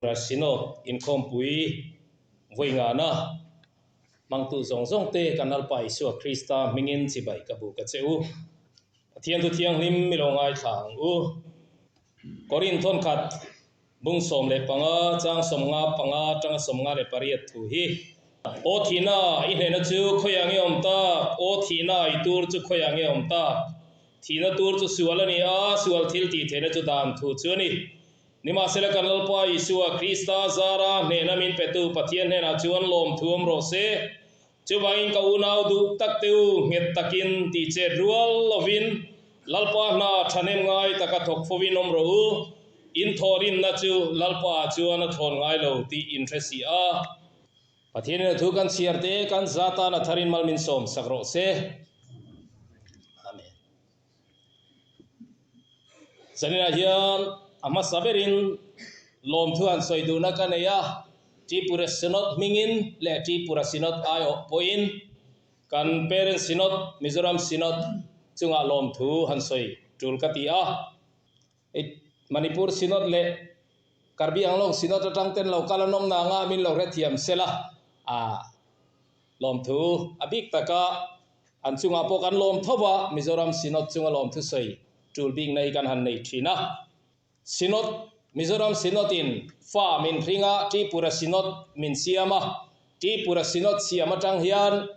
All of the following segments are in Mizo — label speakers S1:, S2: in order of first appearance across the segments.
S1: Synod inkhawmpui vawi ngahna hmangtu zawng zawng te kan Lalpa Isua Krista hmingin chibai ka buk a che u. Pathian thu thianghlim mi lo ngaithla ang u. Korin thawnkhat bung 15 chang 55 atanga 58 thu hi. Aw thihna i hnehna chu khawiah nge awm tak? Aw thihna i tur chu khawiah nge awm tak? Thihna tur chu sual a ni a, sual thil tih theihna chu dan thu chu a ni. Nimahsela kan Lalpa Isua Krista zara hnehna min petu Pathian hnenah chuan lawmthu awm rawh se. Chuvangin ka unau duh tak te u, nghet takin tih chet rual lovin Lalpa hna thahnem ngai taka thawk fovin awm rawh u. In thawhrinna chu Lalpa ah chuan a thlawn ngai lo tih in hre si a. Pathianin a thu kan chhiar te kan za tan a tharin mal min sawm sak rawh se. Amen. Zaninah hian a hmasa berin lawmthu han sawi duhna ka nei a, Tripura Synod hmingin leh Tripura Synod aiawh pawhin kan Parent Synod, Mizoram Synod chungah lawmthu han sawi tul ka ti a. Manipur Synod leh Karbi Anglong Synod atang ten lo kal an awm na anga min lo hrethiam sela a lawmthu a bik taka An chungah pawh kan lawm tho va, Mizoram Synod chunga lawmthu sawi tul bikna hi kan han nei thin a. Synod, Mizoram Synod in fa min hring a, Tripura Synod min siam a. Tripura Synod siam atang hian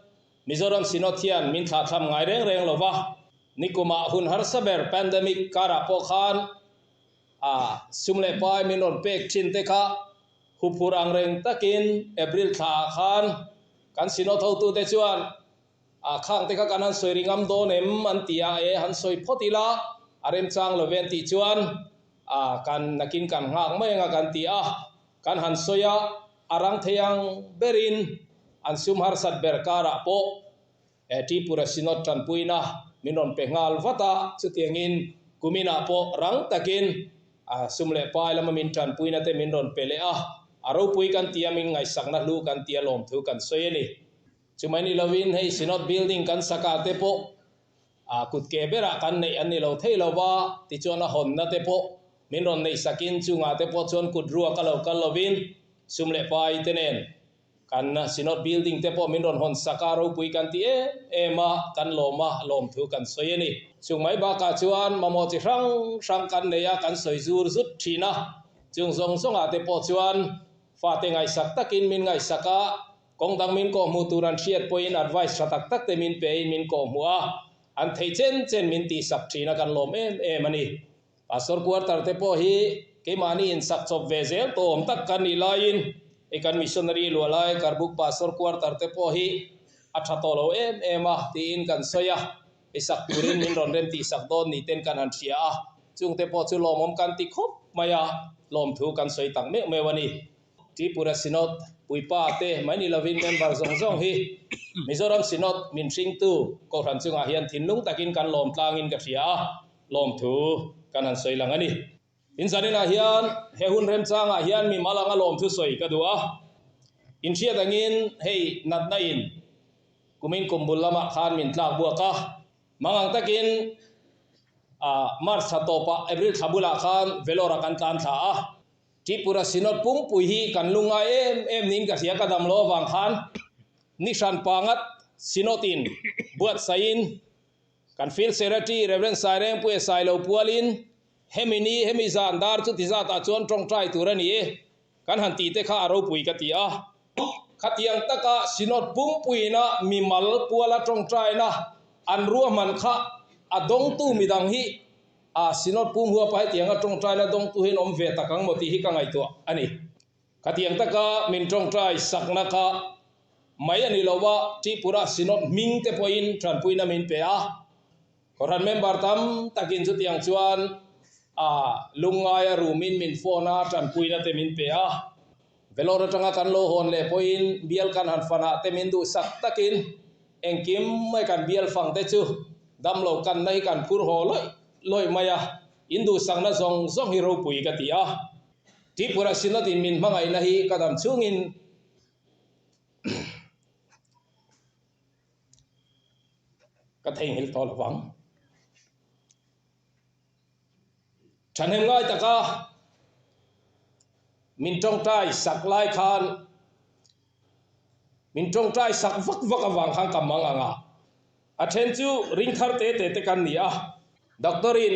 S1: Mizoram Synod hian min thlahthlam ngai reng reng lo va. Nikumah hun harsa ber pandemic karah pawh khan a sum leh pai min rawn pek thin te kha huphur ang reng takin April thlaah khan kan Synod hotute chuan A khang te kha kan han sawi ri ngam dawn em an ti a, e han sawi phawt ila a remchang lo ve an tih chuan a kan nakin kan nghak mai anga kan ti a, kan han sawi a, a rang thei ang berin an sum harsat ber karah pawh e Tripura Synod tanpuina min rawn pe nghal vat a, chutiangin kuminah pawh rang takin a sum leh pai lama min tanpuina te min rawn pe leh a, a ropui kan ti a, min ngaihsakna hlu kan ti a lawmthu kan sawi a ni. Chumai ni lovin hei Synod building kan saka te pawh a kut ke berah kan neih an ni lo thei lo va, tichuan a hawnna te pawh min rawn neih sakin chungah te pawh chuan kut ruak a lo kal lovin sum leh pai te nen kan Synod building te pawh min rawn hawn sak a, ropui kan ti em em a, kan lawm a, lawmthu kan sawi a ni. Chung mai bakah chuan mamawh chi hrang hrang kan nei a, kan sawi zur zut thin a, chung zawng zawngah te pawh chuan fate ngaihsak takin min ngaihsak a, Kawng dang min kawhhmuh tur an hriat pawhin advice tha tak tak te min pein min kawhhmuh a, an theih chen chen min tihsak thin a kan lawm em em a ni. Pastor quarter te pawh hi keimahni insak chawp ve zel tawh awm tak kan nih laiin hei kan missionary luah lai Karbuk pastor quarter te pawh hi a tha tawh lo em em a tiin kan sawi a, hei sak turin min rawn rem tihsak dawn ni ten kan han hria a, chungte pawh chu lawmawm kan ti khawp mai a, lawmthu kan sawi tak meuh meuh a ni. Tripura Synod puipa te mai ni lovin member zawng zawng hi Mizoram Synod min hringtu Kohhran chungah hian thinlung takin kan lawm tlangin ka hria a, lawmthu kan han sawi lang a ni. In zaninah hian he hun remchangah hian mi mal anga lawmthu sawi ka duh a, inhriat angin hei natna in kumin kum bul lamah khan min tlak buak a, mangang takin March thla tawpah April thla bulah khan Vellore-ah kan tlan thla a. Tripura Synod pumpui hi kan lu ngai em em niin ka hria ka dam lo avang khan ni hran pangat Synod in buatsaih in kan Field Secretary Rev Sairengpuia Sailo pualin hemi ni hemi zan dar chuti zatah chuan tawngtai tur a ni e kan han tih te kha a ropui ka ti a. Khatiang taka Synod pumpuiina mimal puala tawngtaina an ruahman kha a dawngtu midang hi A Synod pum huapa hetianga tawngtaina dawngtu hian awm ve tak ang maw tih hi ka ngaihtuah a ni. Khatiang taka min tawngtai sakna kha mai a ni lo va, Tripura Synod hming te pawhin tanpuina min pe a. Kohhran member tam takin chutiang chuan a lungngaia rumin min phone a, tanpuina te min pe a. Vellore atanga kan lo hawn leh pawhin bial kan han fanah te min duhsak takin Engkim mai kan bial fang te chu damlo kanna hi kan phur haw lawih lawih mai a, in duhsakna zawng zawng hi ropui ka ti a. Tripura Synod in min hmangaihna hi ka dam chhungin ka theihnghilh tawh lo vang. Thahnem ngai taka Min tawngtai sak lai khan min tawngtai sak vak vak avang khan ka mang ang a. A then chu ring thar te te te kan ni a. Doctor in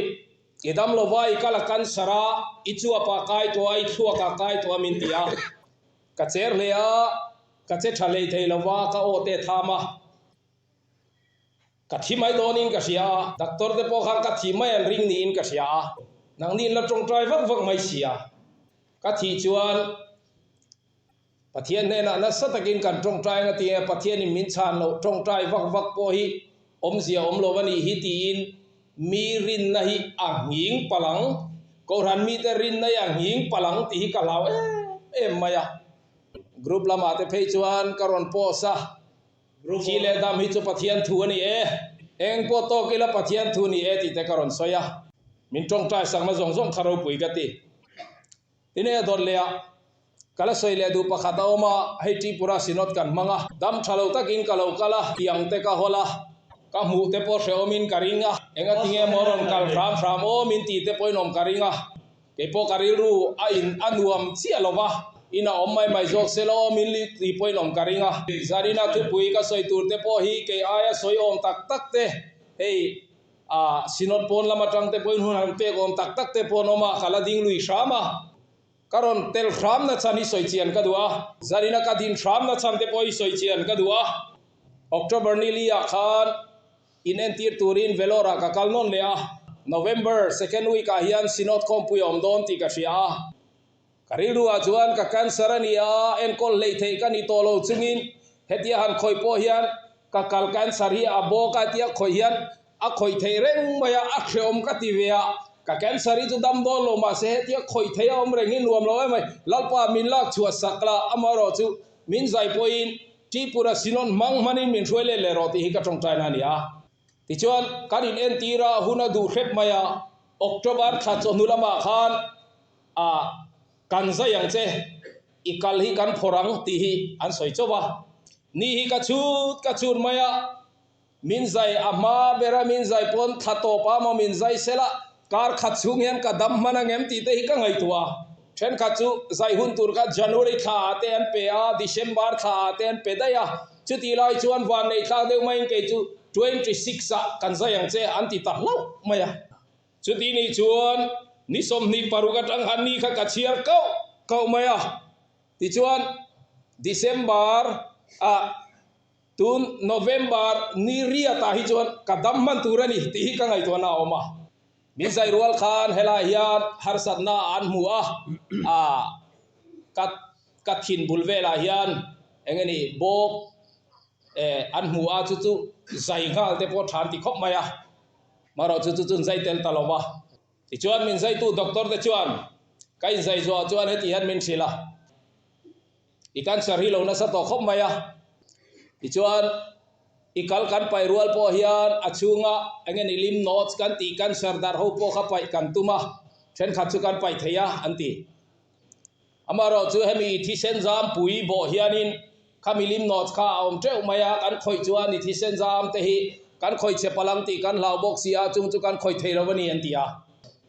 S1: i dam lova i kal a cancer a, i chuap ah kai tawh a, i thluak ah kai tawh a min ti a. Ka cher hle a, ka che tha hlei thei lova ka aw te tham a. Ka thi mai dawnin ka hria a, doctor te pawh khan ka thi mai an ring niin ka hria a, nangni in la tawngtai vak vak mai si a. Ka thih chuan Pathian hnenah nasa takin kan tawngtai ang a ti a, Pathianin min chhan loh tawngtai vak vak pawh hi awmzia awm lo a nih hi tiin mi rinna hi a nghing palh ang, Kohhran mite rinna hi a nghing palh ang tih hi ka hlau em em mai a. Group lamah te phei chuan ka rawn post a. Thi leh dam hi chu Pathian thu a ni e. Eng pawh tawk ila Pathian thu ni e tih te ka rawn sawi a. Min tawngtai sakna zawng zawng kha ropui ka ti. Tin e dawt leh ah ka la sawi leh duh pakhat a awm a, hei Tripura Synod kan hmang a, dam tha lo takin ka lo kal a, tiang te ka hawl a, ka hmuh te pawh hrehawmin ka ring a, engatinge maw rawn kal hram hram aw min tih te pawhin awm ka ring a. Kei pawh ka rilru a in a nuam chiah lo va, in a awm mai mai zawk se lo min li tih pawhin awm ka ring a. Zarina thupui ka sawi tur te pawh hi kei aia sawi awm tak tak te, hei a Synod pawn lam atang te pawhin hun han pek awm tak tak te pawh an awm a, ka la ding lui hram a. Ka rawn tel hram na chhan hi sawi chian ka duh a, Zarina ka din hram na chhan te pawh hi sawi chian ka duh a. October ni li ah khan In entir turin Vellore ah ka kal nawn leh a, November second week ah hian Synod khawmpui a awm dawn tih ka hria a. Ka rilru ah chuan ka cancer a ni a, enkawl hleih theih ka ni tawh lo chungin hetia han khawih pawh hian ka kal cancer hi a bawk a tia khawih hian a khawih theih reng mai a, a hrehawm ka ti ve a, ka cancer hi chu dam dawn lo mahse hetia khawih theih a awm reng hi nuam lo em mai, Lalpa min lak chhuah sak la, amaherawhchu min zai pawhin Tripura Synod hmang hmanin min hruai let leh rawh tih hi ka tawngtaina a ni a. Tichuan, kan in entir a, hun a duh hrep mai a, October thla chawhnu lamah khan a kan zai ang che, i kal hi kan phawrh ang tih hi an sawi chauh a. Ni hi ka chhut ka chhut mai a, min zai a hma ber a, min zai pawn thla tawp a maw min zai sel a, kar khat chhung hian ka dam hman ang em tih te hi ka ngaihtuah a. Thenkhat chu zai hun tur kha January thla ah te an pe a, December thla ah te an pe daih a, chutih lai chuan vanneih thlak deuh maiin kei chu 26 ah kan zai ang che an ti ta hlauh mai a. Chuti nih chuan ni 26 atang khan ni kha ka chhiar kauh kauh mai a, tichuan December ah tun November ni riat ah hi chuan ka dam hman tur a ni tih hi ka ngaihtuahna a awm a. Min zai rual khan helai hian harsatna an hmu a, ah ka ka thin bul velah hian eng nge ni bawk eh an hmu a chu chu zai nghal te pawh tha an ti khawp mai a, marawh chu chu chu an zai tel ta lo va. Tichuan min zaitu doctor te chuan ka inzai zuah chuan heti hian min hrilh a, I cancer hi lo nasa tawh khawp mai a, tichuan i kal kan paih rual pawh hian a chhunga eng nge ni lymph nodes kan tih cancer darh ho pawh kha paih kan tum a, thenkhat chu kan paih thei a an ti. Amaherawh chu hemi i thisen zam pui bawh hianin khami lymph nodes kha a awm teuh mai a, kan khawih chuan i thisen zam te hi kan khawih che palh ang tih kan hlau bawk si a, chung chu kan khawih thei lo a ni an ti a.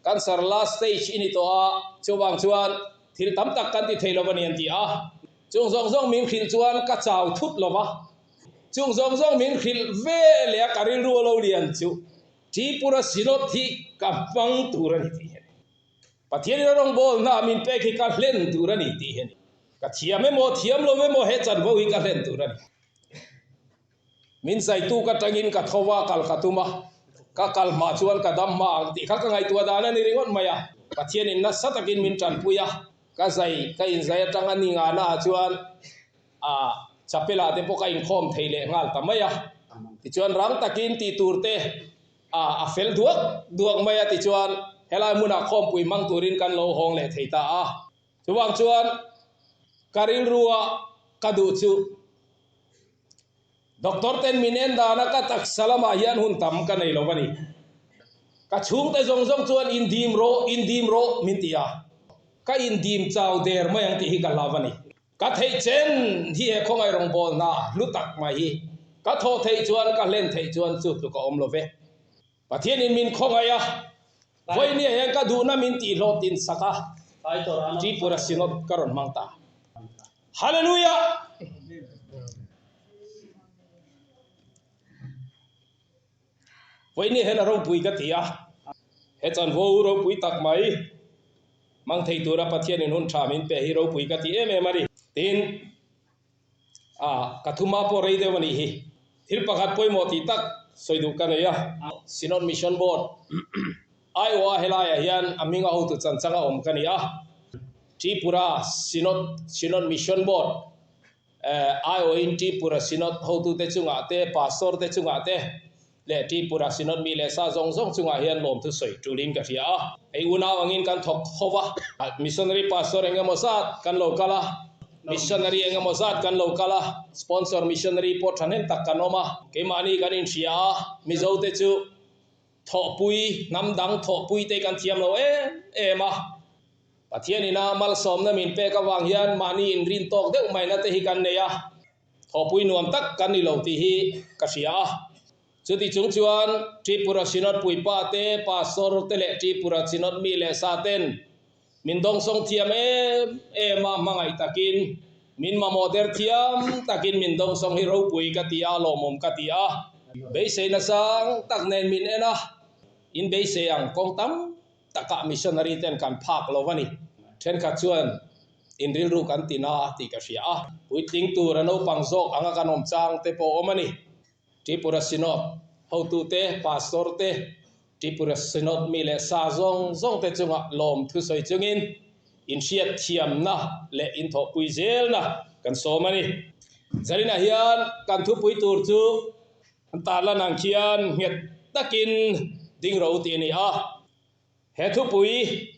S1: Cancer last stage i ni tawh a, chuvang chuan Thil tam tak kan ti thei lo a ni an ti a. Chung zawng zawng min hrilh chuan ka chau thut lo va. Chung zawng zawng min hrilh ve leh a ka rilru a lo lian chu Tripura Synod hi ka hmang tur a ni tih hi a ni. Pathian in a rawngbawlna min pek hi ka hlen tur a ni tih hi a ni. Ka thiam emaw thiam lo emaw he chanvo hi ka hlen tur a ni. Min zaitu ka tangin ka tho a, kal ka tum a, ka kal hma chuan ka dam hma ang tih kha ka ngaihtuah dan a ni ringawt mai a. Pathianin nasa takin min tanpui a, ka zai ka inzai atanga ni ngana ah chuan a chapel ah te pawh ka inkhawm thei leh nghal ta mai a. Tichuan rang takin tih tur te a a fel duak duak mai a tichuan helai hmunah khawmpui hmang turin kan lo hawng leh thei ta a. Chuvang chuan ka rilrua ka duh chu Doctor ten min en dana ka taksa lamah hian hun tam ka nei lo a ni. Ka chhungte zawng zawng chuan indim rawh, indim rawh min ti a. Ka indim chau der mai ang tih hi ka hlau a ni. Ka theih chen hi he khawngaih rawngbawlna hlu tak mai hi ka thawh theih chuan ka hlen theih chuan chu tluk a awm lo ve. Pathianin min khawngaih a, vawinia hian ka duhna min tihhlawhtin sak a. Tripura Synod ka rawn hmang ta. Hallelujah! Vawiin hian a ropui ka ti a, he chanvo ropui tak mai hmang thei tura Pathianin hun tha min pe hi ropui ka ti em em a ni. Tin, a ka thuma pawh rei deuh a nih hi. Thil pakhat pawimawh tih tak sawi duh ka nei a. Synod Mission Board aiawha helaiah hian a hming a hotu chanchang a awm ka ni a. Tripura Synod Synod Mission Board aiawhin Tripura Synod hotute chungah te, Pastor te chungah te leh Tripura Synod mi leh sa zawng zawng chungah hian lawmthu sawi tulin ka hria a. Hei unau angin kan thawk ho va, Missionary Pastor eng emaw zat kan lo kal a, Missionary eng emaw zat kan lo kal a, Sponsor Missionary pawh thahnem tak kan awm a, keimahni kan inhria a, Mizote chu thawhpui, hnam dang thawhpui te kan thiam lo em em a. Pathian ina malsawmna min pek avang hian mahni inrin tawk deuh maina te hi kan nei a, thawhpui nuam tak kan ni lo tih hi ka hria a. Chuti chung chuan Tripura Synod puipa te, Pastor te leh Tripura Synod mi leh sa ten min dawngsawng thiam em em a, hmangaih takin min mamawh der thiam takin min dawngsawng hi ropui ka ti a, lawmawm ka ti a. Beiseina sang tak nen min en a, in beisei ang kawng tam takah missionary ten kan phak lo a ni. Thenkhat chuan in rilru kan ti na tih ka hria a, puitling tur a naupang zawk anga kan awm chang te pawh awm a ni. Tripura Synod hotute, Pastor te, Tripura Synod mi leh sa zawng zawng te chungah lawm thusawi chungin inhriat thiamna leh inthawhpui zelna kan sawm a ni. Zarinah hian kan thupui tur chu An tarlan ang khian nghet takin ding ro tih a ni a. He thupui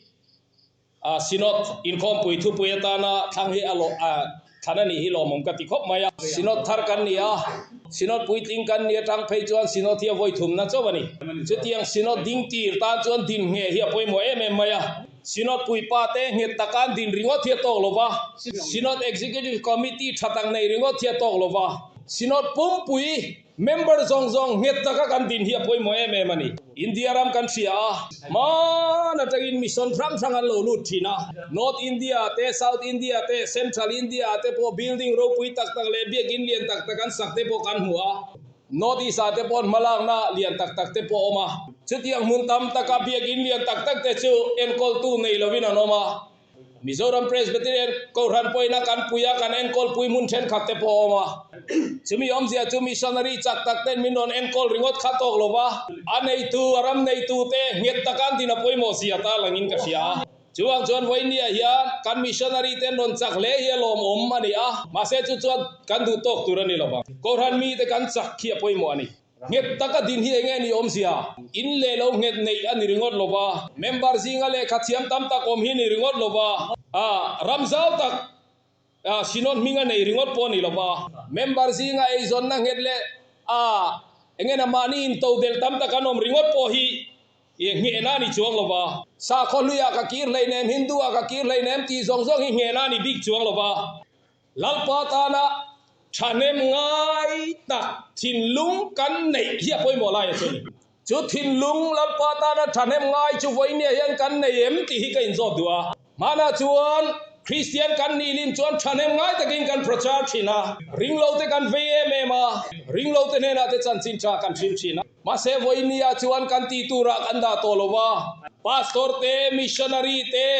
S1: Synod inkhawmpui thupui atana thlang hi a lawh thlan a nih hi lawmawm ka ti khawp mai a. Synod thar kan ni a, Synod puitling kan ni atang phei chuan Synod hi a vawi thumna chauh a ni. Chutiang Synod ding tir tan chuan din ngheh hi a pawimawh em em mai a. Synod puipa te nghet taka an din ringawt hi a tawk lo va, Synod Executive Committee tha tak nei ringawt hi a tawk lo va, Synod pumpui member zawng zawng nghet taka kan din hi a pawimawh em em a ni. India ram kan hria a, hman atangin mission hrang hrang an lo lut thin a, North India te, South India te, Central India te pawh building ropui tak tak leh biakin lian tak tak an sak te pawh kan hmu a. North East ah te pawh hmalakna lian tak tak te pawh a awm a. Chutiang hmun tam taka biakinn lian tak tak te chu enkawltu nei lovin an awm a. Mizoram Presbyterian Kohhran pawhina kan pui a, kan enkawlpui hmun thenkhat te pawh a awm a. Chumi awmzia chu missionary chak tak ten min rawn enkawl ringawt kha tawk lo va, a neitu, a ram neitu te nghet taka an din a pawimawh zia ta langin ka hria a. Chuvang chuan Vawinia hian kan missionary ten rawn chak hle hi a lawmawm a ni a, mahse chu chuan kan duh tawk tur a ni lo vang. Kohhran mite kan chak khi a pawimawh a ni. Nghet taka din hi enge ni awmzia? In leh lo nghet neih a ni ringawt lo va, member zinga lehkha thiam tam tak awm hi ni ringawt lo va, a ram zau tak Synod hming a nei ringawt pawh a ni lo va, member zinga eizawnna nghet leh a engena mahni intodelh tam tak an awm ringawt pawh hi Nghehna a ni chuang lo va. Sakhaw hluiah ka kir hleinem, Hindu-ah ka kir hleinem tih zawng zawng hi nghehna a ni bik chuang lo va. Lalpa tana thahnem ngai tak thinlung kan neih hi a pawimawh lai a chu a ni. Chu thinlung Lalpa tana thahnem ngai chu vawinia hian kan nei em tih hi ka inzawt duh a. Hmanah chuan Kristian kan nih lim chuan thahnem ngai takin kan prachar thin a, ringlote kan vei em em a, ringlote hnenah te chanchin tha kan hrilh thin a. Mahse vawinia chuan kan tih turah kan dah tawh lo va, Pastor te, Missionary te,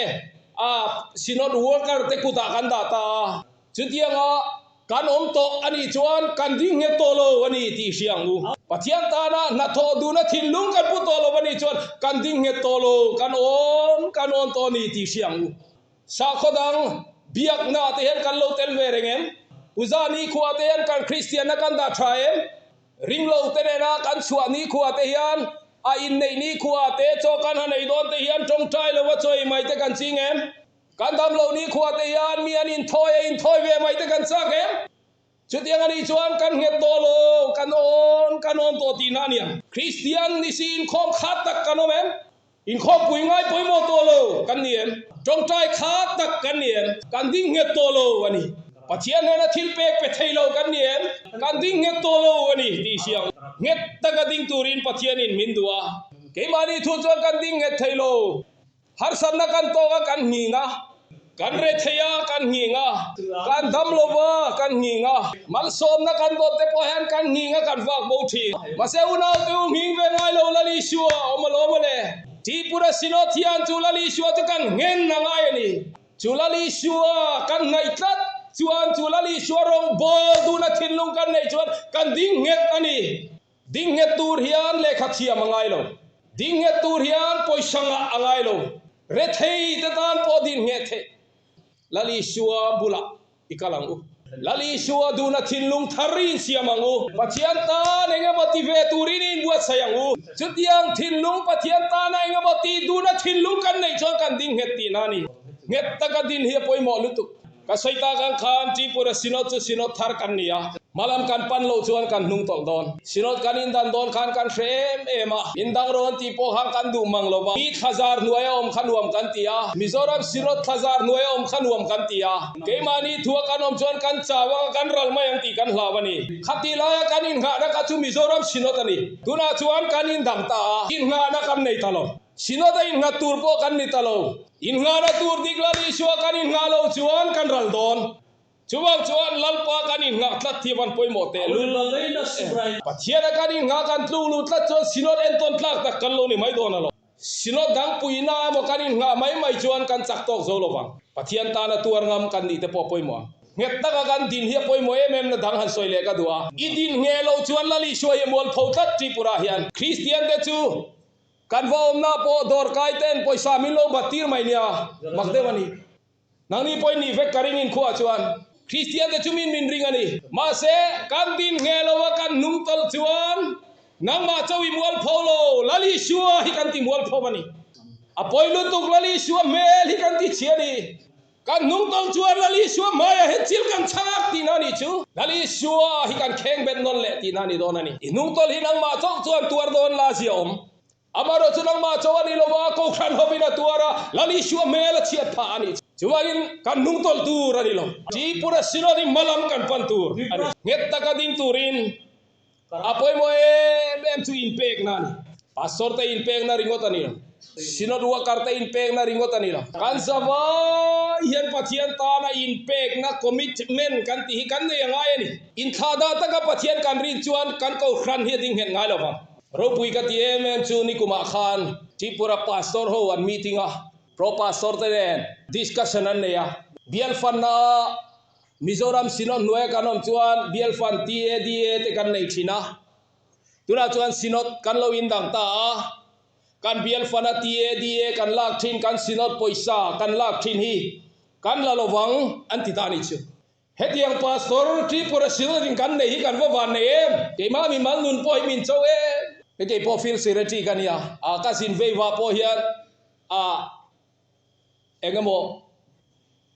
S1: a Synod worker te kutah kan dah ta a. Chutianga kan awm tawh a nih chuan kan ding nghet tawh lo a ni tih hria ang u. Pathian tana hnathawh duhna thinlung kan pu tawh lo a nih chuan kan ding nghet tawh lo, kan awn kan awn tawh a ni tih hria ang u. Sakhaw dang biakna te hian kan lo tel ve reng em? Puja nikhua te hian kan Kristianna kan dah tha em? Ringlo te nena kan chhuah nikhua te hian a inneih nikhua te chaw kan han ei dawn te hian tawngtai lova chaw ei mai te kan ching em? Kan dam lo nikhua te hian mi an inthawi a inthawi ve mai te kan chak em? Chutiang a nih chuan kan nghet tawh lo, kan awn kan awn tawh tihna a nia. Kristian ni si inkhawm khat tak kan awm em? Inkhawm pui ngai pawimawh tawh lo kan ni em? Tawngtai khat tak kan ni em? Kan ding nghet tawh lo a ni. Pathian hnena thil pek pe thei lo kan ni em? Kan ding nghet tawh lo a ni tih hria ang. Nghet taka ding turin Pathianin min duh a. Keimahni thu chuan kan ding nghet thei lo. Harsatna kan tawk a kan nghing a, kan rethei a kan nghing a, kan dam lo va kan nghing a, malsawmna kan dawt te pawh hian kan nghing a kan vak bo thin. Mahse unaute u nghing ve ngai lo Lal Isua awm alawm a le. Tripura Synod hian chu Lal Isua chu kan nghen a ngai a ni. Chu Lal Isua kan hnaih tlat chuan chu Lal Isua rawngbawl duna thinlung kan neih chuan kan ding nghet a ni. Ding nghet tur hian lehkha thiam a ngai lo. Ding nghet tur hian pawisa ngah a ngai lo. Rethei te tan pawh din ngheh theih. Lal Isua bulah i kal ang u. Lal Isua duhna thinlung thar i insiam ang u. Pathian tan eng emaw ti ve turin i inbuatsaih ang u. Chutiang thinlung Pathian tana eng emaw ti duhna thinlung kan neih chuan kan ding nghet tihna a ni. Nghet taka din hi a pawimawh lutuk. Ka sawi tak ang khan Tripura Synod chu Synod thar kan ni a, hmalam kan pan loh chuan kan hnung tawlh dawn. Synod kan indan dawn khan kan hre em em a, indang rawn tih pawh khan kan duh mang lo va, mi thlazar hnuaia awm kha nuam kan ti a, Mizoram Synod thlazar hnuaia awm kha nuam kan ti a, keimahni thua kan awm chuan kan chau ang a, kan ral mai ang tih kan hlau a ni. Khati laia kan innghahna kha chu Mizoram Synod a ni. Tunah chuan kan indang ta a, innghahna kan nei ta lo. Synod a innghat tur pawh kan ni ta lo. Innghahna tur dik Lal Isua kan innghah lo chuan kan ral dawn. Chuvang chuan Lalpa kan innghah tlat hi van pawimawh teh lul e. Pathiana kan innghah kan tluk luh tlat chuan Synod entawn tlak tak kan lo ni mai dawn alawm. Synod dang puihna emaw kan innghah mai mai chuan kan chak tawk zo lo vang. Pathian tana tuar ngam kan nih te pawh pawimawh ang. Nghet taka kan din hi a pawimawh em em na dang han sawi leh ka duh a. I din ngheh loh chuan Lal Isua hi a mualpho tlat Tripura hian. Kristian te chu Kan va awmna pawh dawrkai ten pawisa min lo bat tir mai nia, mak deuh a ni. Nangni pawhin nih vek ka ring in khuaah chuan Kristian te chu min min ring a ni. Mahse, kan din ngheh lo a kan hnung tawlh chuan nangmah cho i mualpho lo, Lal Isua hi kan ti mualpho a ni. A pawi lutuk Lal Isua hmel hi kan ti chhia a ni. Kan hnung tawlh chuan Lal Isua hmaiah hian thil kan chhak tihna a nih chu. Lal Isua hi kan kheng bet nawn leh tihna a ni dawn a ni. I hnung tawlh hi nangmah chauh chuan tuar dawn la zia awm. Amaherawh chu nangmah chauh a ni lo va, Kohhran hovin a tuar a, Lal Isua hmel a chhiat phah a nih chu. Chuvangin kan hnung tawlh tur a ni lo. Tripura Synod hi hmalam kan pan tur a ni. Nghet taka ding turin A pawimawh em em chu inpekna a ni. Pastor te inpekna ringawt a ni lo. Synod worker te inpekna ringawt a ni lo. Kan zavai hian Pathian tana inpekna, commitment, kan tih hi kan nei a ngai a ni. Inthlahdah taka Pathian kan rin chuan kan kohhran hi a ding nghet ngai lo vang. Ropui ka ti em em chu nikumah khan Tripura Pastor ho an meeting a, Pro Pastor te nen discussion an nei a, bial fanna Mizoram Synod hnuaia kan awm chuan Bial Fund TADA te kan nei thin a, tunah chuan Synod kan lo indang ta a, kan Bial Fund a TADA kan lak thin, kan Synod pawisa kan lak thin hi kan la lovang an ti ta a nih chu. Hetiang Pastor Tripura Synod in kan nei hi kan va van nei em? Keimah mimal nun pawh hi min cho em? Hei kei pawh Field Secretary ka nia, a ka zin vei vah pawh hian a eng emaw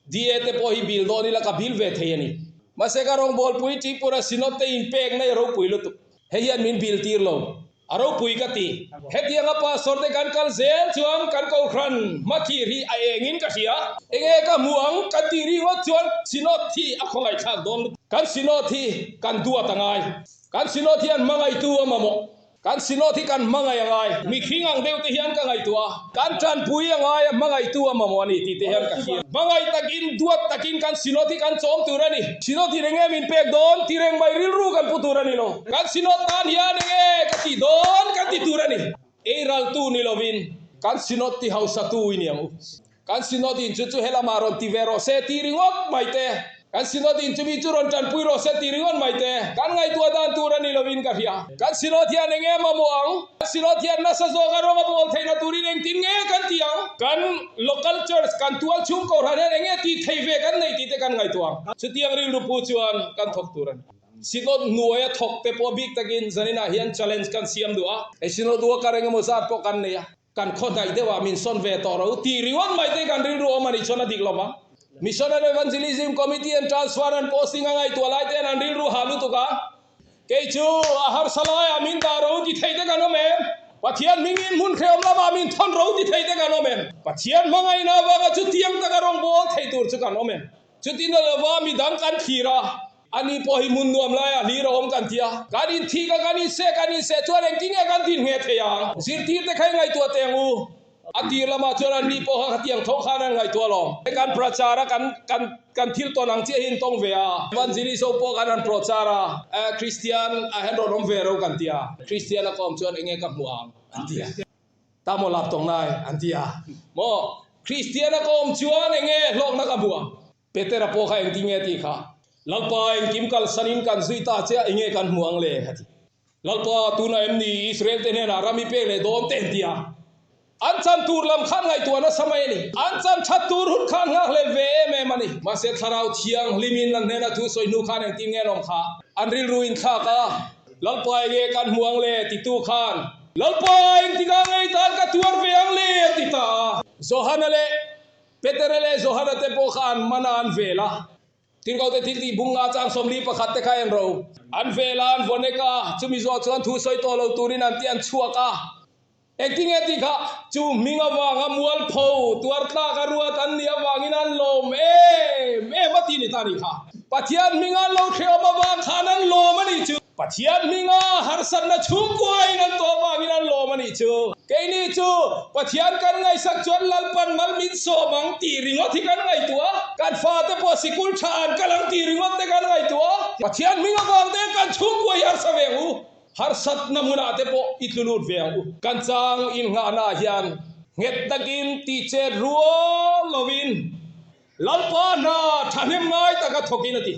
S1: DA te pawh hi bil dawn ila ka bil ve thei a ni. Mahse ka rawngbawlpui Tripura Synod te inpek na i ropui lutuk. Hei hian min bil tir lo. A ropui ka ti. Hetianga pastor te kan kal zel chuan kan kohhran hmathlir hi a engin ka hria. Enge ka hmu ang kan tih ringawt chuan Synod hi a khawngaihthlak dawn lutuk. Kan Synod hi kan duat a ngai. Kan Synod hian hmangaihtu a mamawh. Kan Synod hi kan hmangaih a ngai. Mihring ang deuh te hian ka ngaihtuah a, kan tanpui a ngai a, hmangaihtu a mamawh a ni tih te hian ka hria. Hmangaih takin, duat takin kan Synod hi kan chawm tur a ni. Synod in enge min pek dawn ti reng mai rilru kan pu tur a ni lo. Kan Synod tan hian enge ka tih dawn kan ti tur a ni. Eiraltu ni lovin kan Synod ti hausatu i ni ang u. Kan Synod in chu chu helamah rawn ti ve rawh se tih ringawt mai te, kan Synod in chumi chu rawn tanpui rawh se tih ringawt mai te, kan ngaihtuah dan tur a ni lovin ka hria. Kan Synod hian eng nge mamawh ang? Kan Synod hian nasa zawka rawng a bawl theihna turin engtin nge kan ti ang? Kan Local Church, kan tual chhung kohhran hian eng nge tih theih ve kan nei tih te kan ngaihtuah ang. Chutiang rilru pu chuan kan thawk tur a ni. Synod hnuaia thawk te pawh bik takin zaninah hian challenge kan siam duh a. Hei Synod worker engemaw zat pawh kan nei a. Kan khawhnaih deuhah min sawn ve tawh ro tih ringawt mai te kan rilru awm a nih chuan a dik lo vang. Mission and Evangelism Committee and Transfer and Posting a ngaihtuah lai ten an rilru hah lutuk a, kei chu a harsa laiah min dah ro ti thei te kan awm em? Pathian hmingin hmun hrehawm lamah min thawn ro ti thei te kan awm em? Pathian hmangaihna avanga chutiang taka rawngbâwl thei tur chu kan awm em? Chutin a lova midang kan thlir a, ani pawh hi hmun nuam laiah hlir a awm kan ti a. Kan inthik a, kan inseh, kan inseh chuan engtin nge kan din ngheh thei ang? Zirtirte kha i ngaihtuah teh ang u. A tir lamah chuan an ni pawh kha khatiang tho khan an ngaihtuah alawm. Kan prachar a, kan kan kan thil tawn ang chiah hi in tawng ve a. Evangelist ho pawh khan an prochar a, Christian ah hian rawn awm ve ro kan ti a. Christian a ka awm chuan enge ka hmuh ang an ti a. Ta maw lap tawng nai an ti a. Maw Christian a ka awm chuan enge hlawkna ka hmuh ang. Petera pawh kha engtin nge a tih kha? Lalpa engkim kalsanin kan zui ta che a, enge kan hmuh ang le? a ti. Lalpa, tunah em ni Israel te hnenah ram i pek leh dawn te an ti a. An chan tur lam khan ngaihtuah nasa mai a ni. An chan that tur hun khan nghakhlel ve em em a ni. Mahse Thlarau Thianghlimin an hnena thu sawi hnu khan engtin nge an awm kha? An rilru in thlak a, Lalpa enge kan hmu ang le? titu khan, Lalpa engtikah ngei tan ka tuar ve ang le? an ti ta a. Johana leh Petera leh Johana te pawh kha an man a, an vel a. Tirhkohte thil tih bung nga chang 41 te kha en ro. An vel a, an vawnek a, chumi zawh chuan thu sawi tawh lo turin an ti an chhuak a. Engtinge tih kha chu hming avanga mualpho tuar tlak a ruat an nih avangin an lawm em em a ti ni ta nih kha. Pathian hming an lo hrehawm avang khan an lawm a nih chu. Pathian hminga harsatna chhungkuain an tawh avangin an lawm a nih chu. Keini chu Pathian kan ngaihsak chuan Lalpan mal min sawm ang tih ringawt hi kan ngaihtuah a, kan fate pawh sikul tha an kal ang tih ringawt te kan ngaihtuah a. Pathian hming avang te kan chhungkua hi harsa ve ang u, harsatna hmunah te pawh i tlu lut ve ang u. Kan chang innghahnaah hian nghet takin tihchet rual lovin Lalpa hna thahnem ngai taka thawkin a ti.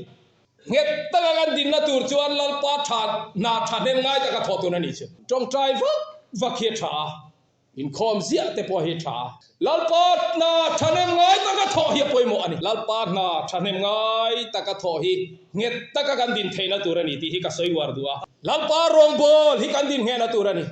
S1: Nghet taka kan dinna tur chuan Lalpa tha hna thahnem ngai taka thawh tur a ni chu. Tawngtai vak vak hi a tha a, inkhawm ziah te pawh hi a tha a. Lalpa hna thahnem ngai taka thawh hi a pawimawh a ni. Lalpa hna thahnem ngai taka thawh hi nghet taka kan din theihna tur a ni tih hi ka sawi uar duh a. Lalpa rawngbâwl hi kan din nghehna tur a ni.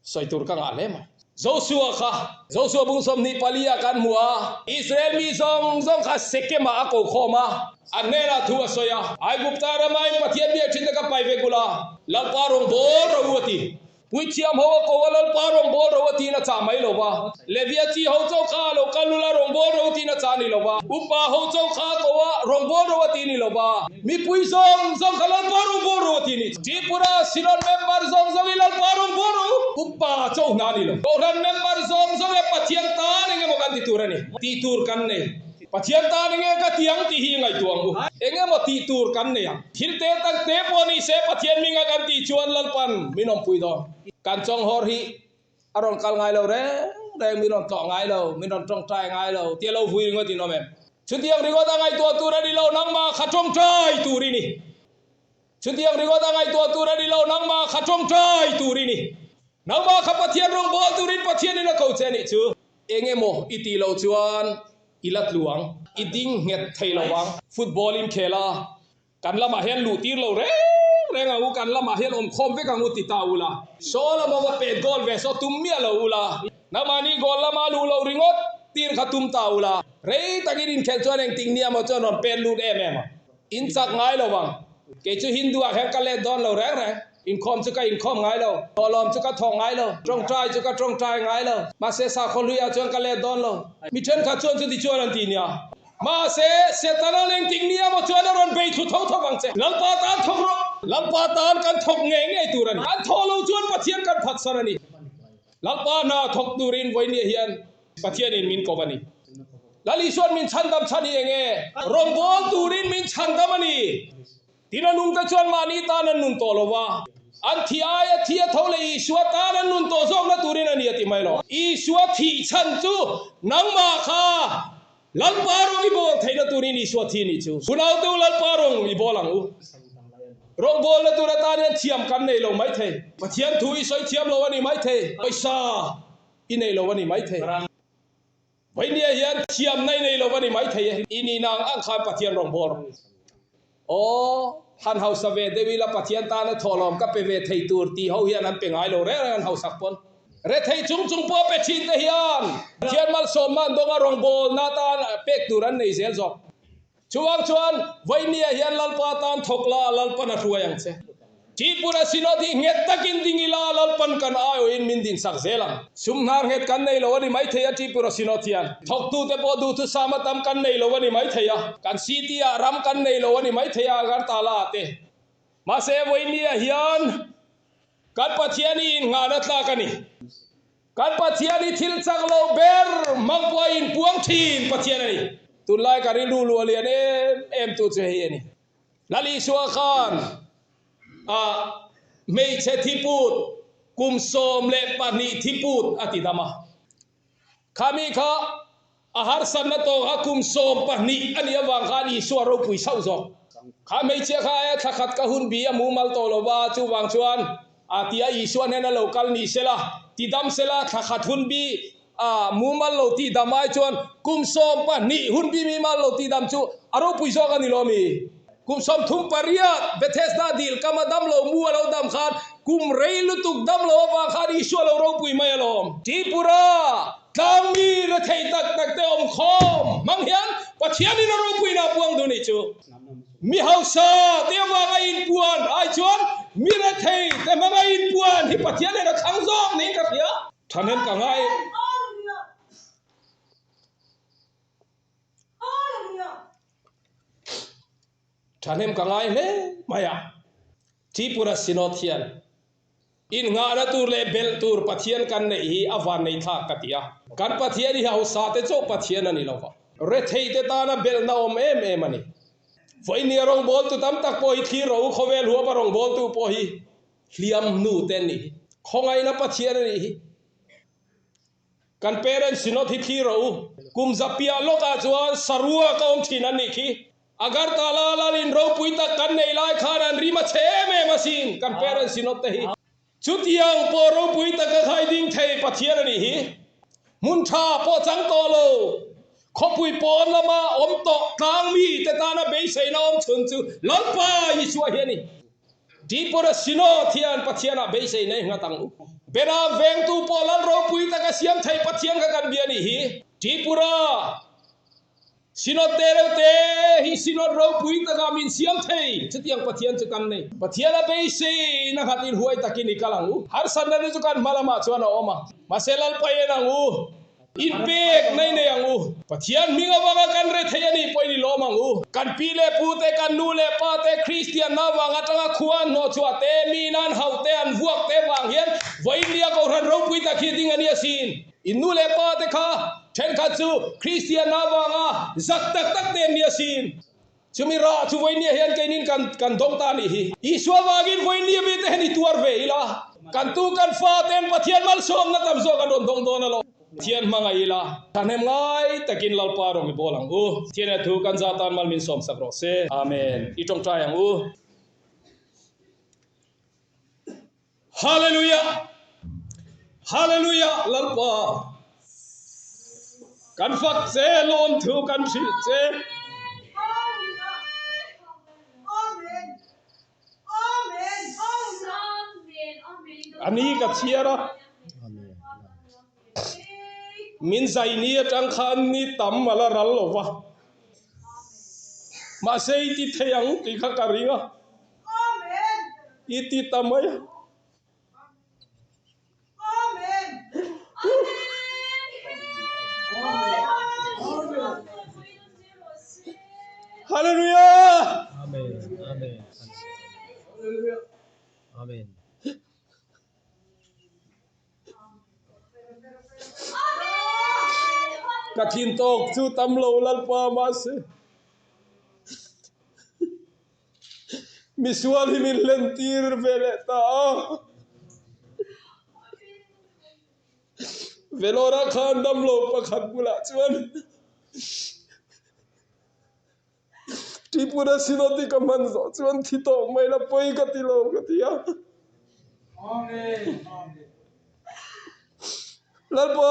S1: Sawi tur ka ngah hle mai. Joshua kha Joshua bung 24 ah kan hmu a, Israel mi zawng zawng kha Sekem ah a ko khawm a, a hnenah thu a sawi a, Aigupta rama in Pathian biak thin te ka pai vek ula, Lalpa rawn bawl ro u a ti. Puithiam ho a ko a, Lalpa rawn bawl ro a tiin a chah mai lo va. Levia chi ho chauh kha a lo kal ula rawn bawl ro tiin a chah ni lo va. Upa ho chauh kha a ko a, rawn bawl ro a ti ni lo va. Mipui zawng zawng kha Lalpa rawn bawl ro a ti ni. Tripura Synod member zawng zawng i Lalpa rawn bawl ro u. Upa chauh hna ni lo. Kohhran member zawng zawng e Pathian tan eng emaw kan ti tur a ni. Tih tur kan nei. Pathian tan enge ka ti ang tih hi i ngaihtuah ang u. Eng emaw tih tur kan nei ang. Thil te tak te pawh ni se Pathian minga kan tih chuan Lalpan min awmpui dawn. Kan chawnghawr hi A rawn kal ngai lo reng reng, min rawn tlawh ngai lo, min rawn tawngtai ngai lo tia lo vui ringawt in awm em? Chutiang ringawt a ngaihtuah tur a ni lo, nangmah kha tawngtai tur i ni. Chutiang ringawt a ngaihtuah tur a ni lo, nangmah kha tawngtai tur i ni. Nangmah kha Pathian rawngbâwl turin Pathianin a ko che a nih chu. Eng emaw i tih loh chuan i la tlu ang, i ding nghet thei lo vang. Football inkhel a Kan lamah hian luh tir lo reng reng ang u, kan lamah hian awm khawm vek ang u ti ta ula. Saw lama va pet goal ve saw tum miah lo ula. Nangmahni goal lama luh lo ringawt tir kha tum ta ula. Rei takin inkhelh chuan engtik nia maw chuan rawn pet lut em em a. In chak ngai lo vang. Kei chu Hindu ah hian ka let dawn lo reng reng. Inkhawm chu ka inkhawm ngai lo. Thawhlawm chu ka thawk ngai lo. Tawngtai chu ka tawngtai ngai lo. Mahse sakhaw hluiah chuan ka let dawn lo. Mi thenkhat chuan chuti chuan an ti nia. Mahse, Setana leng ting nia maw chuan a rawn bei thlu tho tho vang che. Lalpa tan thawk rawh. Lalpa tan kan thawk ngei ngei tur a ni. Kan thawh lo chuan Pathian kan phatsan a ni. Lalpa hna thawk turin vawinia hian Pathianin min kawp a ni. Lal Isuan min chhandam chhan hi enge? Rawngbâwl turin min chhandam a ni. Tin a nungte chuan mahni tan an nun tawh lo va, an thi aia thi a tho leh Isua tan an nun tawh zawkna turin a ni a ti mai lo. Isua thih chhan chu nangmah kha Lalpa rawng i bawl theihna turin Isua thi nih chu. Unaute u Lalpa rawng i bawl ang u. Rawngbawlna tur atan hian thiam kan nei lo mai thei. Pathian thu i sawi thiam lo a ni mai thei. Pawisa i nei lo a ni mai thei. Vainia hian thiamna i nei lo a ni mai thei e. I nihna ang ang khan Pathian rawn bawr. Aw, han hausa ve deuh ila Pathian tana thawhlawm ka pe ve thei tur tih ho hian an pe ngai lo reng reng an hausak pawn. Rethei chung chung pawh pe thin te hian Pathian malsawmna an dawnga rawngbawlna tan pek tur an nei zel zawk. Chuvang chuan Vainia hian Lalpa tan thawk la, Lalpan a hruai ang che. Tripura Synod hi nghet takin ding ila, Lalpan kan aiawhin min dinsak zel ang. Sum hnar nghet kan nei lo a ni maithei a Tripura Synod hian. Thawktute pawh duhthusam a tam kan nei lo a ni maithei a. Kan city ah ram kan nei lo a ni maithei a Agartala ah te. Mahse Vainia hian kan Pathian hi innghahna tlak a ni. Kan Pathian hi thil chak lo ber hmang pawh a inpuang thin Pathian a ni. Tunlai ka rilru luah lian em em tu chu hei a ni. Lal Isua khan a hmeichhe thiput kum 12 thiput a ti dam a. Khami kha a harsatna tawk kha kum 12 a nih avang khan Isua ropui sauh zawk. Kha hmeichhia kha e thla khat ka hun bi a mumal tawh lo va, chuvang chuan a tia Isua hnena lo kal ni sela, ti dam sela thla khat hun bi a mumal lo tih dam ai chuan kum 12 hun bi mimal lo tih dam chu a ropui zawk a ni lo mi? Kum 38 Bethesda dil kama dam lo mu a lo dam khan kum rei lutuk dam lo avang khan Isua lo ropui mai alawm. Tripura tlangmi rethei tak tak te awm khawm hmang hian Pathianin a ropuina a puang duh nih chu. Mi hausa te avanga inpuan ai chuan mi rethei te hmanga inpuan hi Pathianin a thlang zawk niin ka hria. Thahnem ka ngai. Thahnem ka ngai hle mai a, Tripura Synod hian innghahna tur leh belh tur Pathian kan neih hi a van nei thlak ka ti a. Kan Pathian hi hausa te chauh Pathian a ni lo va, rethei te tana belhna awm em em a ni. Vawinia rawngbawltu tam tak pawh hi thlir ro khawvel huapa rawngbawltu pawh hi hliam hnu te an nih hi. Khawngaihna Pathian a nih hi. Kan parents Synod hi thlir rawh u. Kum zapiah lawkah chuan saruak a awm thin an nih khi. Agartala lalin ropui tak kan nei lai khan an rim a chhe em em asin kan parents Synod te hi. Chutiang pawh ropui taka khai ding thei Pathian a nih hi. Hmun tha pawh chang tawh lo. Khawpui pawn lama awm tawh tlang mi te tana beiseina awm chhun chu Lalpa Isua hi a ni. Tripura Synod hian Pathianah beisei nei nghat ang u. Beram vengtu pawh lal ropui taka siam thei Pathian kha kan bia nih hi. Tripura Synod te reuh te hi Synod ropui taka min siam thei chutiang Pathian chu kan nei. Pathian a beisei na nghat in huai takin i kal ang u. Harsatna te chu kan hma lamah chuan a awm a. Mahse Lalpa en ang u. Inpek nei nei ang u. Pathian hming avanga kan re thei a nih pawhin i lawm ang u. Kan pi leh pu te, kan nu leh pa te, Kristian na vang atanga khua an hnawh chhuah te, mi in an hauh te, an vuak te vang hian vawiin nia Kohhran ropui tak hi ding a ni asin. In nu leh pa te kha thenkhat chu Kristian na vanga zak tak tak te an ni asin. Chumi rah chu vawinia hian keinin kan kan dawng ta a nih hi. Isua vangin vawinia mite hian i tuar ve ila, kan tu kan fa ten Pathian malsawmna tam zawk an rawn dawng dawn alawm. Pathian hmangaih ila, thahnem ngai takin Lalpa rawng i bawl ang u. Pathian thu kan za tan mal min sawmsak rawh se. Amen. I tawngtai ang u. Hallelujah! Hallelujah! Lalpa, kan fak che, lawmthu kan hrilh che. A ni ka chhiar a, min zai ni atang khan ni tam a la ral lo va, mahse i ti thei ang tih kha ka ring a. I ti ta mai a. Hallelujah!
S2: Amen. Amen. Amen.
S1: Ka thin tawk chu tam lo Lalpa mahse. Misual hi min hlen tir ve leh ta a. Velora khan damlo pakhat bulah chuan Tripura Synod-i ka hman zawh chuan thi tawh mai la pawi ka ti lo ka ti a. Lalpa!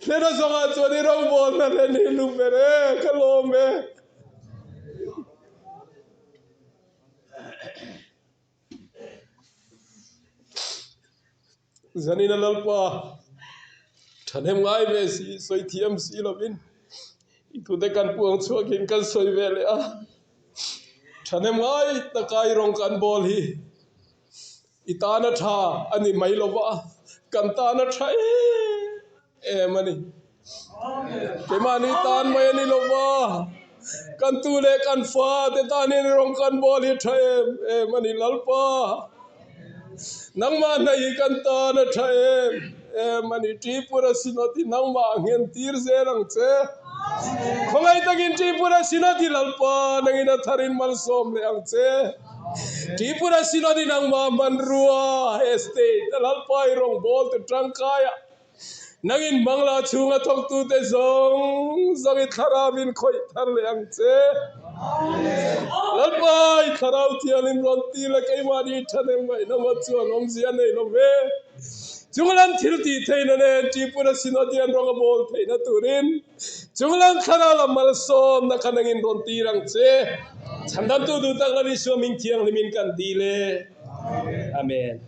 S1: Hlena zawngah chuan i rawngbawlna hlen hi lu ber e, ka lawm e. Zanina Lalpa, thahnem ngai ve si, sawi thiam si lovin i tute kan puang chhuakin kan sawi ve leh a. Thahnem ngai taka i rawng kan bawl hi. I tana tha a ni mai lo va, kan tana tha em em a ni. Keimahni tan mai a ni lo va, kan tu leh kan fa te tanin rawng kan bawl hi tha em em a ni Lalpa.
S2: Nangmah hna hi kan tan a tha em em a ni. Tripura Synod hi nangmah a nghen tir zel ang che. Khawngaih takin Tripura Synod hi Lalpa nangin a tharin malsawm leh ang che. Tripura Synod hi nangmah hmanrua estate a Lalpa i rawngbawltu tangkaia Nangin Bangla chhunga thawktute zawng zawng i thlarau in khawih thar leh ang che. Lalpa, i thlarau thiangin rawn ti la, keimahni thahnem ngaihna maw chuan awmzia nei lo ve. Chunglam thil tih theihna nen Tripura Synod hian rawng a bawl theihna turin chunglam thlarau lam malsawmna kha nangin rawn tir ang che. Chhandamtu duh tak Lal Isua min thianghlimin kan dil e. Amen.